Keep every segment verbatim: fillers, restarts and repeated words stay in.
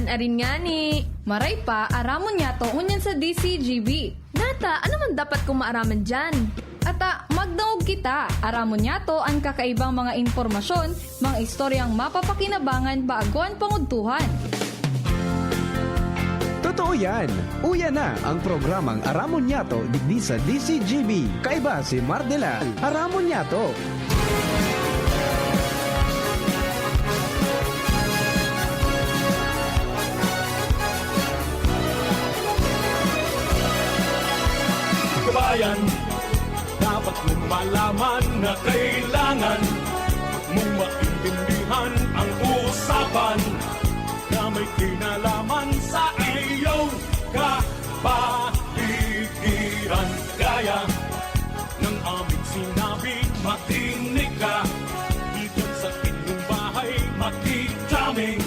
Arin ngani, maray pa, aramon niyato ngunyan sa D C G B. Nata, ano man dapat kong maaraman diyan? Ata, magdangog kita, aramon niyato an kakaibang mga impormasyon, mga istoryang mapapakinabangan bago an pangudtuhan. Totoo yan! Uya na ang programang Aramon Niyato digdi sa D C G B. Kaiba si Mardela. Aramon Niyato! Kabayan, dapat mong malaman na kailangan mong maintindihan ang usapan na may kinalaman sa iyong kapaligiran. Kaya ng aming sinabi, makinig ka. Dito sa inyong bahay, makinig kami.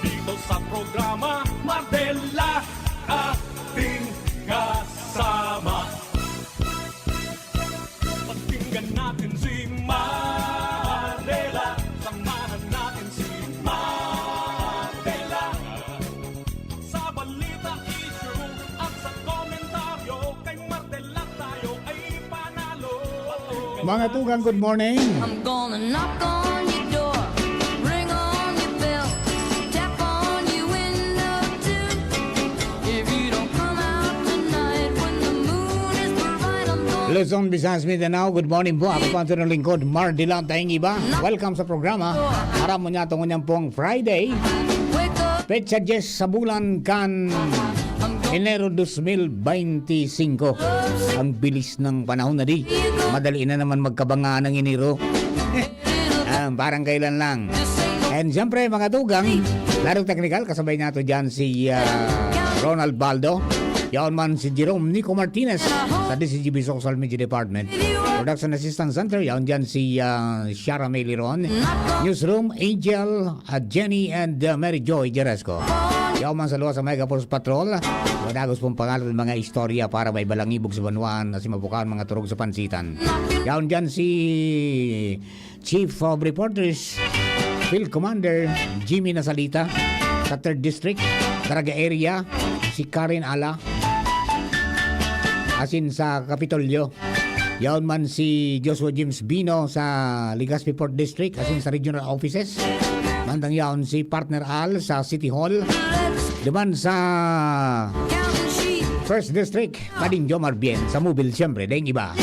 Dito sa programa, Mardela, ating kasama. Pakinggan natin si Mardela. Samahan natin si Mardela. Sa balita, issue, at sa komentaryo, kay Mardela tayo ay panalo. Mga tugang, good morning. I'm gonna knock on your door, ring on your bell, tap on your window too. If you don't come out tonight when the moon is bright, I'm gonna Luzon, Visayas, Mindanao, good morning po. Ako po ang tunong lingkod, Mardila Taingiba. Welcome sa programa. Aram mo niya, tungo niyan pong Friday. wake up. Petsa diyes sa bulan kan Enero dos mil baynti singko. Ang bilis ng panahon na di. Madali na naman magkabanga ng Enero. Ah, parang kailan lang. And siyempre, mga tugang, larong technical, kasabay nato dyan si ah, Ronald Baldo. Yaon man si Jerome Nico Martinez sa D C G B Social Media Department. Production Assistant Center, yaon dyan si ah, Shara May Liron. Newsroom, Angel, ah, Jenny, and ah, Mary Joy Jeresco. Yaon man sa luwas sa Mega Force Patrol, madagos pong pangalan ng mga istorya para may balangibog sa banwaan na si mabukaan mga turog sa pansitan. Yaon dyan si Chief of Reporters, Field Commander Jimmy Nasalita sa Third District, Caraga Area, si Karen Ala, asin sa Kapitolyo. Yaon man si Joshua James Bino sa Legazpi Fourth District, asin sa Regional Offices. Mandang yaon si Partner Al sa City Hall. Duman sa First District, Pading Jomar Bien, sa Mobile, siyempre, daing iba.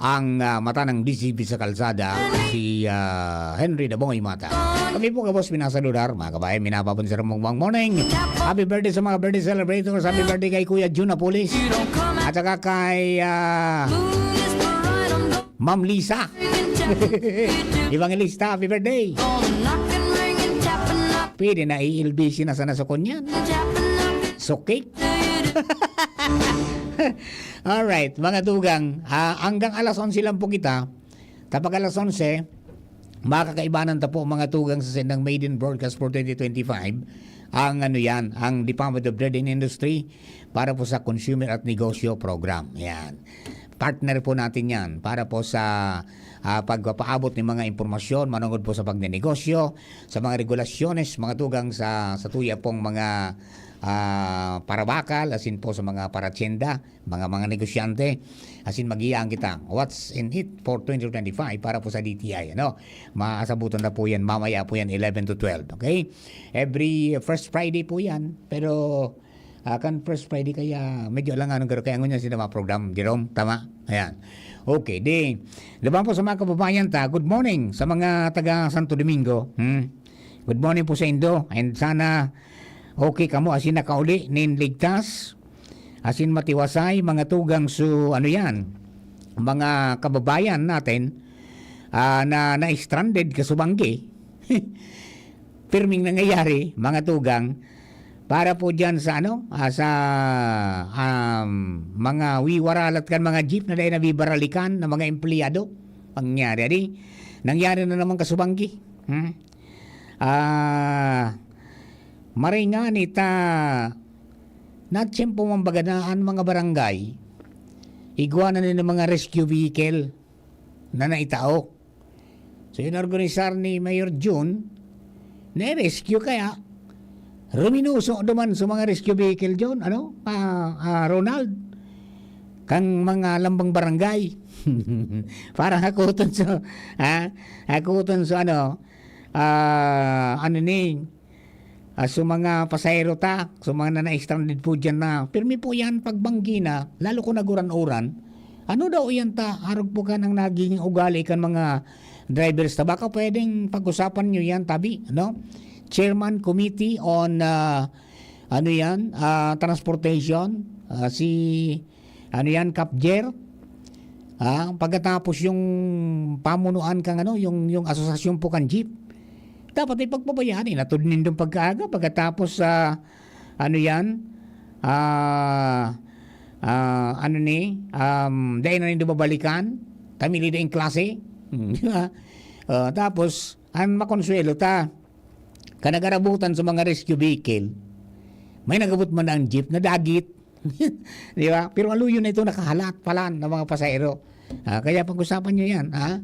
Ang ah, mata ng D C P sa kalsada, si ah, Henry Daboy Mata. Kami po gabos minasaludar, mga kabayan, minapapon sa rumong morning. Happy birthday sa mga birthday celebrators. Happy birthday kay Kuya Jun Apulis. At saka kay ah, Ma'am Lisa. Evangelista, happy birthday. Pwede na i-L B C na sana sa kunyan. Sukik. Alright, mga tugang, ah, hanggang alas onse lang po kita. Kapag alas onse, makakaibanan ta po, mga tugang, sa sendang maiden broadcast for twenty twenty-five. Ang ano yan, ang Department of Trade and Industry para po sa Consumer at Negosyo Program. Yan. Partner po natin yan para po sa ah, pagpapaabot ng mga impormasyon manungod po sa pagnenegosyo, sa mga regulasyones, mga tugang sa, sa tuya pong mga ah, parabakal, asin po sa mga paratyenda, mga mga negosyante, asin mag-iaan kita. What's in it for twenty twenty-five para po sa D T I, ano? Maasabutan na po yan, mamaya po yan, eleven to twelve, okay? Every first Friday po yan, pero ah, kan first Friday kaya medyo alanganon garo kaya ngunyan sila mga program, Jerome, tama? Ayan. Okay, di, laban po sa mga kababayan ta, good morning sa mga taga Santo Domingo. Hmm? Good morning po sa indo, and sana okay kamo asin nakauli nin ligtas, asin matiwasay, mga tugang su, ano yan, mga kababayan natin ah, na na-stranded kasubanggi. Pirming nangyayari, mga tugang, para po dyan sa ano, ah, sa um, mga wiwaralat kan mga jeep na dahil nabibaralikan ng mga empleyado. Pangyari, adi, nangyari na naman kasubanggi. Hmm? Ah, maray nga ni ta, na tiyempo man baga na an mga barangay, igwa na nila mga rescue vehicle na naitao. So, inorganisar ni Mayor Jun na rescue kaya Ruminuso duman sa mga rescue vehicle, John, ano? Ah, ah, Ronald, kang mga lambang barangay. Para hakoton sa, ha? Hakoton sa ano, ah, ano ni, ah, sa mga pasahero ta, sa mga na na-stranded po dyan na, pirmi po yan, pagbanggi na, lalo kung naguran-uran. Ano daw yan ta? Arog po kan ang nagiging ugali kan mga drivers ta. Baka pwedeng pag-usapan nyo yan, tabi, no? Chairman Committee on, ah, ano yan, ah, Transportation, ah, si, ano yan, Kap Jer. Ah, pagkatapos yung pamunuan kang ano, yung, yung asosasyon po kan jeep. Dapat ipagpabayaan, eh, natud nindong pagkaaga. Pagkatapos, ah, ano yan, ah, ah, ano ni, um, dahil na nindo babalikan, kami ni daing klase. Hmm, di ba? Ah, tapos, ang makonsuelo ta, kan nagarabutan sa mga rescue vehicle, may nagabot man ang jeep na dagit. Di ba? Pero ang luyo na ito, nakahalat pala ng mga pasahero. Ah, kaya pag-usapan nyo yan, ha?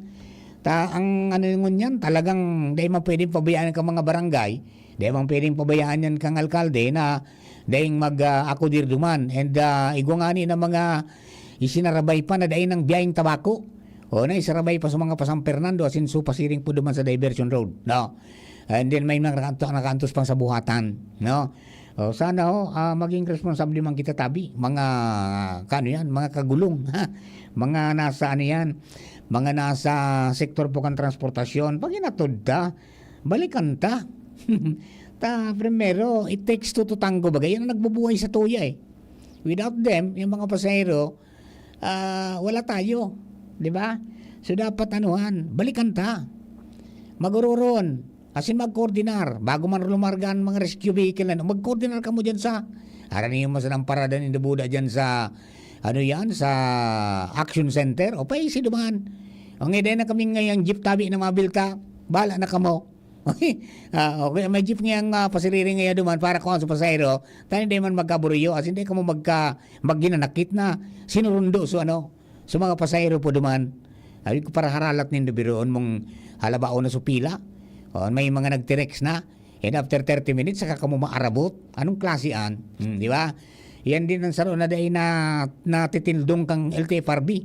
Ta, ang ano ngon yan, talagang dai man pwedeng pabayaan kang mga barangay, dai man pwedeng pabayaan yan kang alkalde na daing mag, ah, akudir duman. And, ah, igwa ngani na mga isinarabay pa na dai nang biyayeng tabako. O, na isarabay pa sa mga pa San Fernando, asin so pasiring po duman sa diversion road, no? And then may mga nakaanto-, nakaantos pang sa buhatan, no? O, sana, oh, ah, maging responsable man kita, tabi. Mga, kano yan? Mga kagulong, ha? Mga nasa, ano yan? Mga nasa sektor po kan transportasyon. Pag inatod ta, balikan ta. Ta, primero, it takes two to tango, bagay. Yan ang nagbubuhay sa tuya, eh. Without them, yung mga pasahero, ah, wala tayo. Di ba? So, dapat anuhan, balikan ta. Mag-ororon. Asin magkoordinar, bago man lumarga ang mga rescue vehicle na, magkoordinar kamo diyan sa, aram niyo man sanang parada nindo buda diyan sa, ano yan, sa Action Center, o paisi duman. Ang ide na kami ngayang jeep tabi na mabilta, bahala na kamo. Ah, okay, may jeep ngayang, ah, pasiriri ngaya duman para kuha sa pasahero, tayo hindi man magkaburiyo, asin hindi kamo magka, magginanakit na, sinurundo, so ano, sa mga pasahero po duman. Sabi ko, para haralat nindo, biruon mong halabaon na sa pila. O, may mga nagtirex na. And after thirty minutes, saka kamo maarabot. Anong klase an? Hmm, di ba? Yan din ang saro na dai na, natitindong kang L T F R B.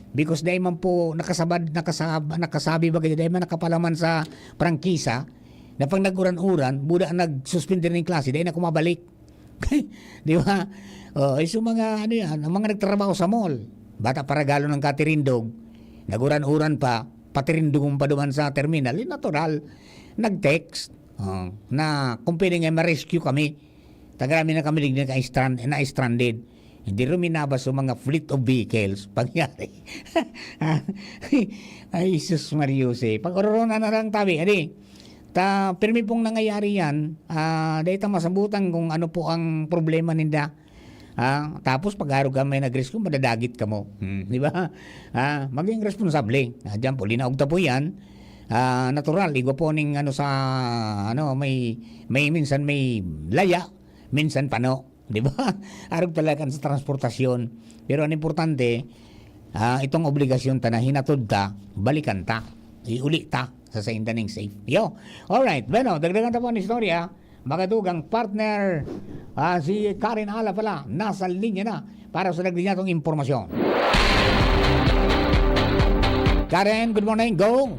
Because dai man po nakasabad, nakasab-, nakasabi ba, dai man nakapalaman sa prangkisa na pag nag-uran-uran, buda nagsuspender ning klase, dai na kumabalik. Di ba? Oh, eh, so mga ano yan, ang mga nagtrabaho sa mall, bata pa regalo ng katirindog, naguran-uran pa, patirindogon pa duman sa terminal, eh, natural, nag-text, oh, na kung pwede nga ma-rescue kami, taga namin na kami digdi na strand-, na-stranded. Hindi ruminabas sa mga fleet of vehicles. Pangyari. Ay, Jesus Mariose. Pag-ororona na lang tabi, adi. Ta, pirmi pong nangyayari yan, ah, dahil ta masabutan kung ano po ang problema ninda. Ah, tapos pag-arog ka may nag-rescue, madadagit ka mo. Hmm, di ba? Ah, maging responsable. Ah, diyan po, linaog ta po yan. Ah, natural, igwa po ning ano sa, ano, may, may minsan may laya, minsan pano. Di ba? Arog talaga sa transportasyon. Pero ang importante, ah, itong obligasyon ta na hinatod ta, balikan ta. Iuli ta sa sainda ning safe. Yo. Alright. Bueno, dagdagan ta po ang istorya. Mga dugang partner, ah, si Karen Ala pala, nasa linya na para sa nagdinyatong impormasyon. Karen, good morning. Go!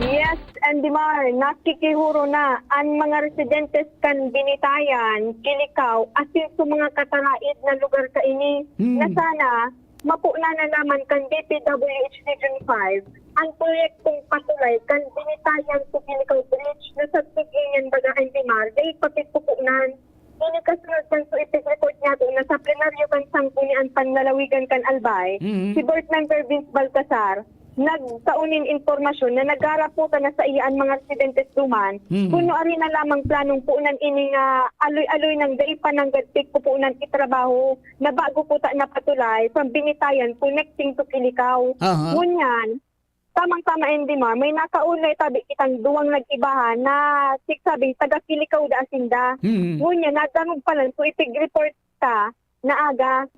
Yes, Andy Mar, nakikihuro na an mga residentes kan Binitayan, Kilikao, asin sa mga kataraid na lugar kaini, Hmm. na sana mapunan na naman kan D P W H Region five an proyektong patulay kan Binitayan to Kilikao Bridge na sa tig-ingan baga Andy Mar, dai pa pigpupunan. Ini kasunod kan suipig report niyato na sa plenaryo kan Sangguniang Panlalawigan kan Albay, Mhm. si Board Member Vince Balcazar, nagtao nin impormasyon na nagharaputan na saiya an mga residentes duman, Mhm. kun nuari na lamang planong punan ini nga aloy-aloy nang dai pa nanggad pigpupunan itrabaho na bago po ta napatulay from Binitayan connecting to Kilikao. Aha. Ngunyan, tamang-tama, Andy Mar, may nakaulay tabi kitang duwang nag-ibahan na sigsabing taga Kilikao daa sinda. Mhm. Ngunyan, nadangog pa lang, so ipig-report ta na aga.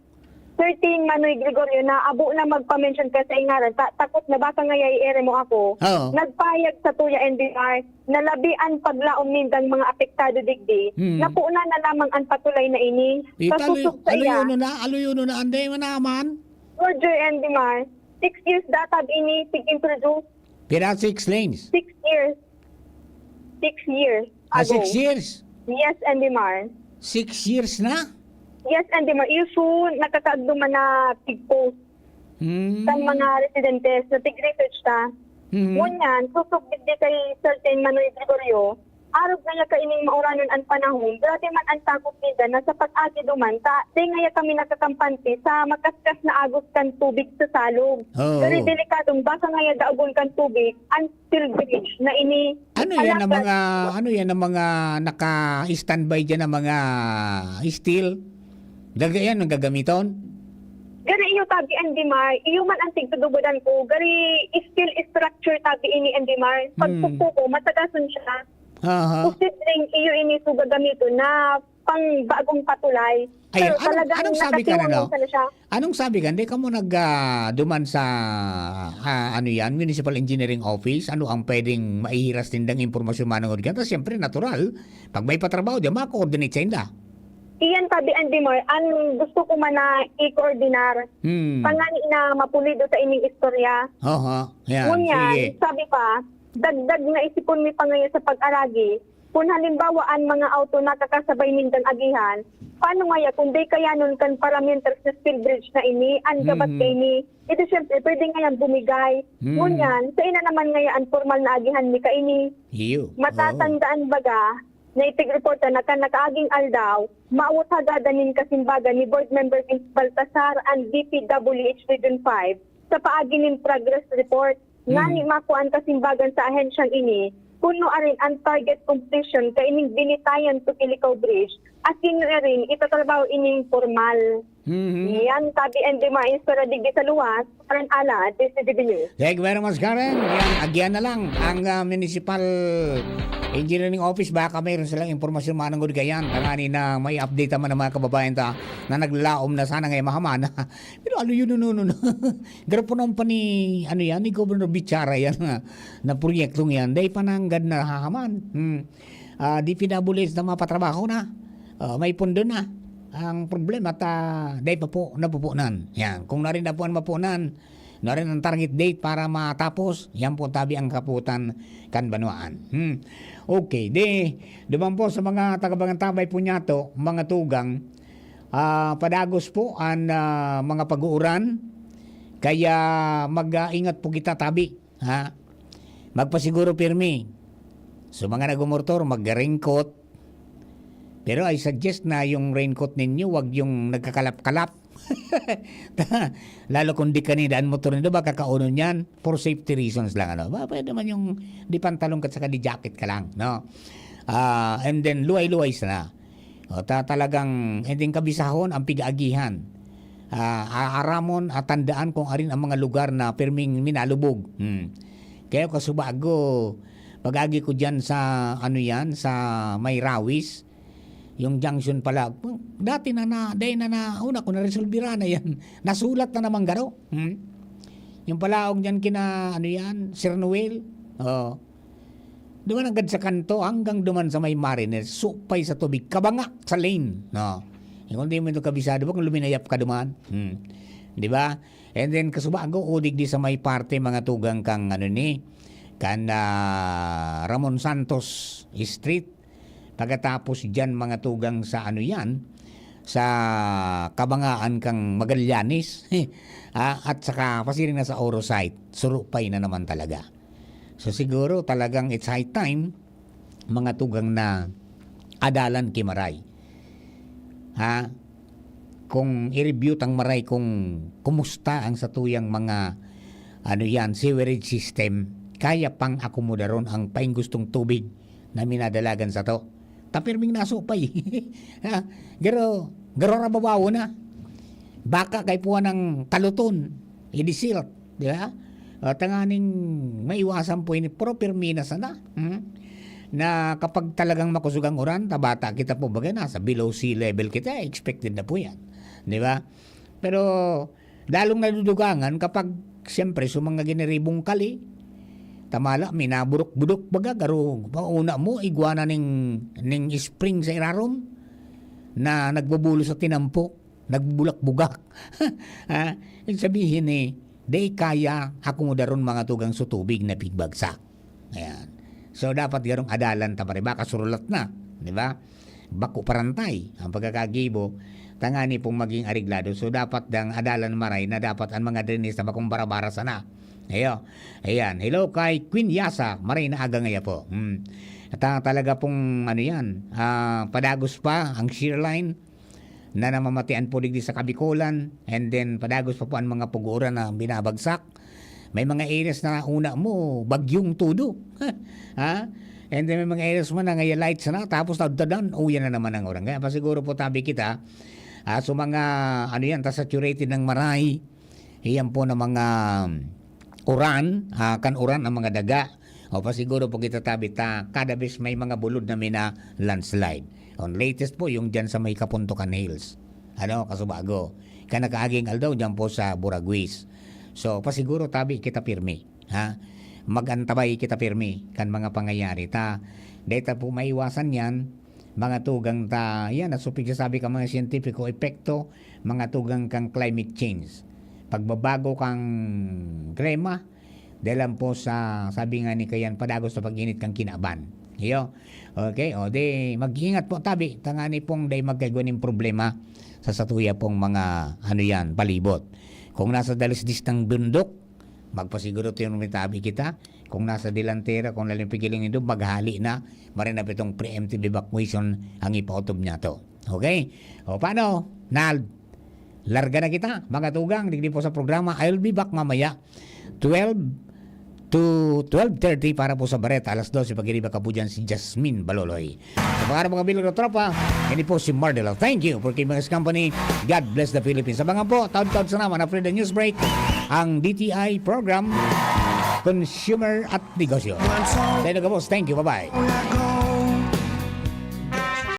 Certain Manoy Gregorio na abo na magpa-mention ka sa ngaran, ta-, takot na baka ngaya i-ere mo ako. Oo. Nagpahayag sa tuya, N D R, na labi an paglaom nindang mga apektado digdi, Hmm. na punan na lamang an patulay na ini. Ito, Sa aluy-, susog sa iya. aluyonon na, aluyonon na, anday manaman. Roger N D R, six years data ini, tig-introduce. Pira six lanes? Six years. Six years Ah, ago. six years? Yes, N D R. Six years na? Yes, N D R. Iyo su, nakakaagduman na tig-post Hmm. kan mga residentes na tig-research ta. Hmm. Ngunyan, susog digdi kay Certain Manoy Gregorio, arog na niya kaining mauranon an panahon, grabe man an takot ninda na sa pag-agi duman ta, di ngaya kami nakakampante sa makaskas na agos kan tubig sa salog. Oo. Very delikadong baka ngaya daogon kan tubig an steel bridge na ini. Ano yan ang Alagad. mga, ano yan ang mga naka-standby dyan na mga steel? Gaga-, yan ang gagamiton? Gani iyo tabi, N D R. Iyo man ang tigtudugodan ko. Gari steel structure tabi ini, N D R. Pag Hmm. pukpuko, matagason siya. Aha. Posibleng iyo ini su gagamiton na pang bagong patulay. Ayun, Pero anong, talagang anong sabi ka na, nakatiwang no? na siya. Anong sabi ka? Hindi ka mo nag, ah, duman sa, ah, ano yan, Municipal Engineering Office? Ano ang pwedeng maihiras nindang impormasyon manungod ka? Tapos, siyempre, natural. Pag may patrabaho, di, mako-coordinate sa inda. Iyan, tabi, Andy Mar, ang gusto ko man na i-coordinar, Hmm. pangani na mapulido sa ining istorya. Oho, yan. Ngunyan, Sige. sabi pa, dagdag na isipon mi pa ngayon sa pag-aragi. Kung halimbawa, an mga auto nakakasabay nindang agihan, paano ngaya kung di kayanon kan parameters na steel bridge na ini, an gabat Mhm. kaini? Ito, siyempre, pwede ngayon bumigay. Mhm. Ngunyan, sa ina naman ngaya an formal na agihan mi kaini. Iyo. Oo. Matatandaan baga na ipigreporta na kan nakaaging aldaw, maawot hagada nin kasimbagan ni Board Member Vince Baltasar an D P W H Region five sa paagi nin progress report. Ngani Mhm. makuan kasimbagan sa ahensyang ini, kuno arin an target completion kaining binitayan to Kilikao Bridge, asin arin itatrabaho ining formal. Mhm. Yan, tabi and the mga istorya digdi sa luwas, Karen Ala, D C D B News. Thank you very much, Karen. Yan, agyan na lang ang, ah, Municipal Engineering Office. Baka mayroon silang impormasyon manungod kayan. Tangani na may update naman ng mga kababayan ta na naglalaom na sana ngayon mahaman. Pero alo yun, no, no, no. Garo po naman pa ni, ano yan, ni Governor Bichara yan na, na proyektong yan. Dahil pananggad na hahaman. Hmm. Ah, D P W H na mapatrabaho na. Ah, may pundo na. Ang problema, ta, dai pa po napupunan. Yan. Kung narin na po ang mapunan, narin ang target date para matapos, yan po tabi ang kaputan kan banwaan. Hmm. Okay, di, duman po sa mga taga-Bangantabay po niyato, mga tugang, ah, padagos po ang, ah, mga pag-uuran. Kaya mag-ingat po kita tabi, ha? Magpasiguro pirmi. So, mga nagumortor, mag-raincoat. Pero I suggest na yung raincoat ninyo, wag yung nagkakalap-kalap. Lalo kung di kanina ang motor nito, baka kaunon yan. For safety reasons lang, ano. Ba, pwede man yung di pantalon ka saka di jacket ka lang, no? Ah, and then, luway-luway sana. O, ta-, talagang, and then, kabisahon ang pig-aagihan. Ah, a-, aramon at tandaan kung arin ang mga lugar na pirming minalubog. Hmm. Kaya kasubago, pag-agi ko dyan sa, ano yan, sa may Rawis, yung junction pala, dati na na, dahil na na, una ko, naresolbira na yan. Nasulat na naman garo. Hmm? Yung palaong dyan kina, ano yan, Sir Noel. Oh. Duman hanggang sa kanto, hanggang duman sa may Mariner, supay sa tubig, kabanga sa lane. No? Yung kung di mo ito kabisado, baka luminayap ka duman. Hmm. Di ba? And then, kasubago, udig di sa may parte, mga tugang kang, ano ni, kan, ah, Ramon Santos Street. Pagkatapos dyan, mga tugang sa, ano yan, sa kabangaan kang Magallanes, ah, at saka pasiring na sa Oro site, surupay na naman talaga. So, siguro talagang it's high time, mga tugang, na adalan ki Maray. Ha? Kung i-review tang Maray kung kumusta ang satuyang mga, ano yan, sewerage system, kaya pang akomodaron ang painggustong tubig na minadalagan sato. Ta pirming nasupay. Ha? Garo, garo rababawo na. Baka kay puwa ng kaluton, idisilt, di ba? O, tanganing maiwasan po ini, pero pirmi na sana. Hmm? Na kapag talagang makusog ang uran, ta bata kita po, bagay nasa below sea level kita, expected na po yan. Di ba? Pero lalong nadudugangan kapag, siyempre, sa mga giniribong kali, tamala, minaburok-budok baga, garo, pauna mo, igwa na ning, ning spring sa irarom na nagbubulo sa tinampo, nagbubulak-bugak. Ha? Ibig sabihin eh, di kaya akomodaron mga tugang sa tubig na pigbagsak. Ayan. So, dapat garong adalan ta pare, baka surulat na, di ba? Bako parantay ang pagkakagibo, tangani pong maging areglado. So, dapat dang adalan maray na dapat ang mga drainage na bakong barabara sana. Ayo. Ayan. Hello kay Queen Yasa. Maray na aga ngaya po. Hmm. At ah, talaga pong ano yan, ah, padagos pa ang shear line na namamatian po digdi sa Kabikolan, and then padagos pa po ang mga puguran na binabagsak. May mga areas na una mo, bagyong todo. Ha? And then may mga areas man na ngayon lights na, tapos tadtadan, uyan na naman ang uran. Kaya pa siguro po tabi kita, ah, so mga, ano yan, ta saturated ng maray, iyan po na mga uran, ah, kan uran ang mga daga. O pa siguro po kita tabi ta, kada bes may mga bulod na mina landslide. Ang latest po, yung dyan sa may Kapuntukan Hills. Ano, Kasubago. Kan nakaaging aldaw, dyan po sa Buraguis. So, pasiguro tabi kita pirmi. Ha? Mag-antabay kita pirmi kan mga pangyayari. Ta, dahil ta po maiwasan yan, mga tugang ta, yan, at so pigsasabi ka mga siyentipiko, epekto, mga tugang kang climate change. Pagbabago kang klima, dahil lang po sa, sabi nga ni Kayan, padagos sa pag-init kang kinaban. Iyo. Okay, o di, mag-ingat po tabi, tangani pong dahil magkaigwa ning problema sa satuya pong mga, ano yan, palibot. Kung nasa dalisdis ng bundok, magpasiguro tayo ng tabi kita. Kung nasa delantera, kung lalim pigiling indo, maghali na. Marinap itong preemptive evacuation ang ipautob niya to. Okay? O paano? Nal, larga na kita, mga tugang, digdi po sa programa. I'll be back mamaya, twelve to twelve thirty para po sa Bareta. Alas dose, pag-iriba ka po dyan si Jasmine Baloloy. Sa mga mga bilog na tropa, ini po si Mardela. Thank you for keeping us company. God bless the Philippines. Abangan po, taon-taon sa naman, after the news break, ang D T I program, Consumer at Negosyo. Tayo na, boss. Thank you. Bye-bye.